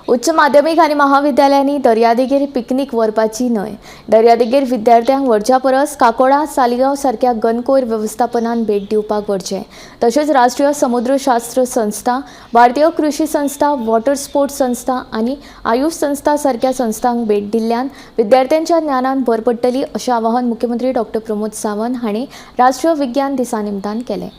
उच्च माध्यमीक आनी महाविद्यालयांनी दर्यादेगेर पिकनीक व्हरपाची न्हय. दर्यादेगेर विद्यार्थ्यांक व्हरच्या परस काकोडा, सालिगांव सारक्या गनकोयर वेवस्थापनान भेट दिवपाक व्हरचें. तशेंच राष्ट्रीय समुद्रशास्त्र संस्था, भारतीय कृषी संस्था, वॉटर स्पोर्ट्स संस्था आनी आयुष संस्था सारक्या संस्थांक भेट दिल्ल्यान विद्यार्थ्यांच्या ज्ञानान भर पडटली, अशें आवाहन मुख्यमंत्री डॉक्टर प्रमोद सावंत हांणी राष्ट्रीय विज्ञान दिसा निमतान केलें.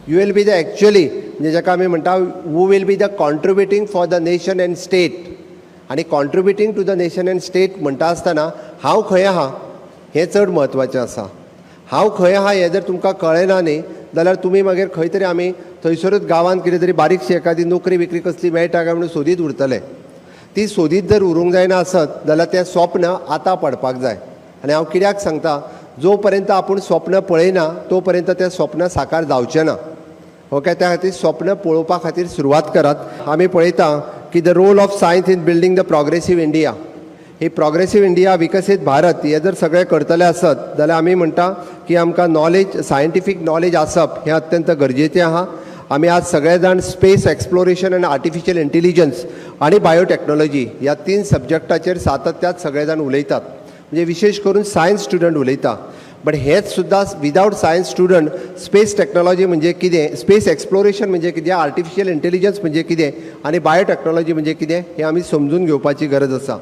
You will be the actually, म्हणजे जाका आमी म्हणटा, who will be the contributing for the nation and state. आनी contributing to the nation and state म्हणटा आसतना हांव खंय आहा हें चड म्हत्वाचें आसा. हांव खंय आहा हें जर तुमकां कळ्ळें ना न्ही, जाल्यार तुमी मागीर खंय तरी आमी थंयसरूच गांवांत कितें तरी बारीकशी एखादी नोकरी बिकरी कसली मेळटा काय म्हणून सोदीत उरतले. ती सोदीत जर उरूंक जायना आसत जाल्यार तें स्वप्न आतां पडपाक जाय. आनी हांव कित्याक सांगता, जो पर्यंत आपूण स्वप्न पळयना तो पर्यंत तें स्वप्न साकार जावचें ना. ओके, त्या खातीर स्वप्न पळोवपा खातीर सुरवात करात. आमी पळयता की the role of science in building the progressive India. He progressive India, विकसीत भारत हे जर सगळें करतले आसत जाल्यार आमी म्हणटा की आमकां नॉलेज, सायंटिफीक नॉलेज आसप हें अत्यंत गरजेचें आहा. आमी आज सगळे जाण space exploration and artificial intelligence आनी बायोटॅक्नॉलॉजी ह्या तीन सब्जॅक्टाचेर सातत्यात सगळे जाण उलयतात, म्हणजे विशेश करून सायन्स स्टुडंट उलयता. बट हेच सुद्दां without science student space technology म्हणजे कितें, स्पेस एक्सप्लोरेशन म्हणजे कितें, आर्टिफिशियल इंटेलिजन्स म्हणजे कितें आनी बायोटॅक्नॉलॉजी म्हणजे कितें हें आमी समजून घेवपाची गरज आसा.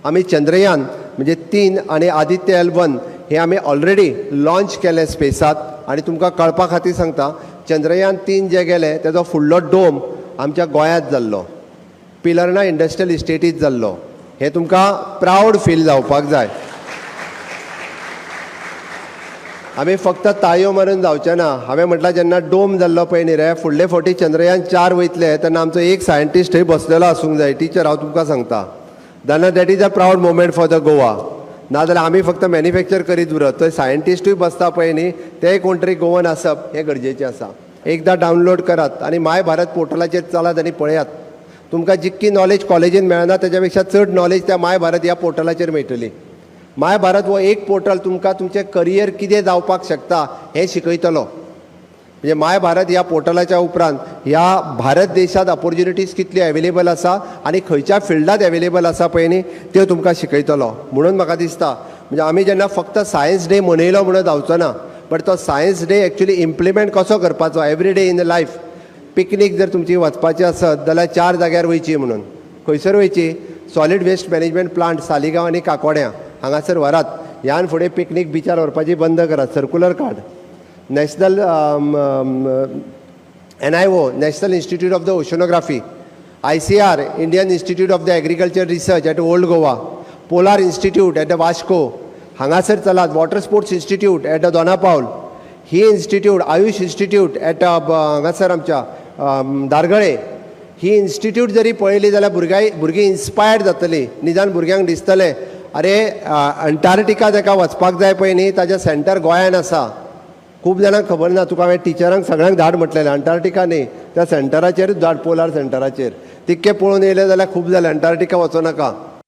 आमी चंद्रयान म्हणजे 3 आनी आदित्य एल 1 हे आमी ऑलरेडी लॉन्च केले स्पेसात. आनी तुमकां कळपा खातीर सांगता, चंद्रयान 3 जे गेले तेजो फुडलो डोम आमच्या गोंयांत जाल्लो, पिलर्ना इंडस्ट्रियल इस्टेटीत जाल्लो. हें तुमकां प्रावड फील जावपाक जाय. आमी फक्त ताळयो मारून जावचें ना. हांवें म्हटलां, जेन्ना डोम जाल्लो पळय न्ही रे, फुडले फावटी चंद्रयान 4 वयतले तेन्ना आमचो एक सायंटिस्ट थंय बसलेलो आसूंक जाय. टिचर, हांव तुमकां सांगता, तेन्ना that is a proud moment for the Goa. नाजाल्यार आमी फक्त मॅन्युफॅक्चर करीत उरत, थंय सायंटिस्टूय बसता पळय न्ही, तेय कोण तरी गोवन आसप हें गरजेचें आसा. एकदां डावनलोड करात आनी माय भारत पोर्टलाचेर चलात आनी पळयात. तुमकां जितकी नॉलेज कॉलेजीन मेळना तेज्या पेक्षा चड नॉलेज त्या माय भारत ह्या पोर्टलाचेर मेळटली. माय भारत हो एक पोर्टल तुमकां तुमचें करियर कितें जावपाक शकता हें शिकयतलो. म्हणजे माय भारत ह्या पोर्टलाच्या उपरांत ह्या भारत देशांत ऑपोर्च्युनिटीज कितल्यो एवेलेबल आसा आनी खंयच्या फिल्डांत एवेलेबल आसा पळय न्ही, त्यो तुमकां शिकयतलो. म्हणून म्हाका दिसता, म्हणजे आमी जेन्ना फक्त सायन्स डे मनयलो म्हणून जावचो ना, बट तो सायन्स डे एक्चुली इम्प्लिमेंट कसो करपाचो every day in life. Picnic जर तुमची वचपाची आसत जाल्यार चार जाग्यार वयची म्हणून. खंयसर वयची? Solid waste management plant Saligao आनी काकोड्यां हांगासर व्हरात. ह्यान फुडें पिकनीक बिचार व्हरपाची बंद करात. सर्कुलर काड. National NIO, National Institute of the Oceanography, ICAR, Indian Institute of the Agriculture Research at Old Goa, Polar Institute at the Vasco, हांगासर चलात. Water Sports Institute at the Dona Paula, he institute, Ayush institute at हांगासर आमच्या दारगळे, ही institute जरी पळयली जाल्यार भुरगीं inspired जातलीं. निदान भुरग्यांक दिसतलें, अरे, अंटार्क्टिका ताका वचपाक जाय पळय न्ही, ताजें सेंटर गोंयान आसा. खूब जाणांक खबर ना. तुका हांवें टिचरांक सगळ्यांक धाड म्हटलेलें, अंटार्क्टिका न्ही, त्या सेंटराचेरूच धाड, पोलार सेंटराचेर. तितकें पळोवन येयलें जाल्यार खूब जालें, अंटार्क्टिका वचों नाका.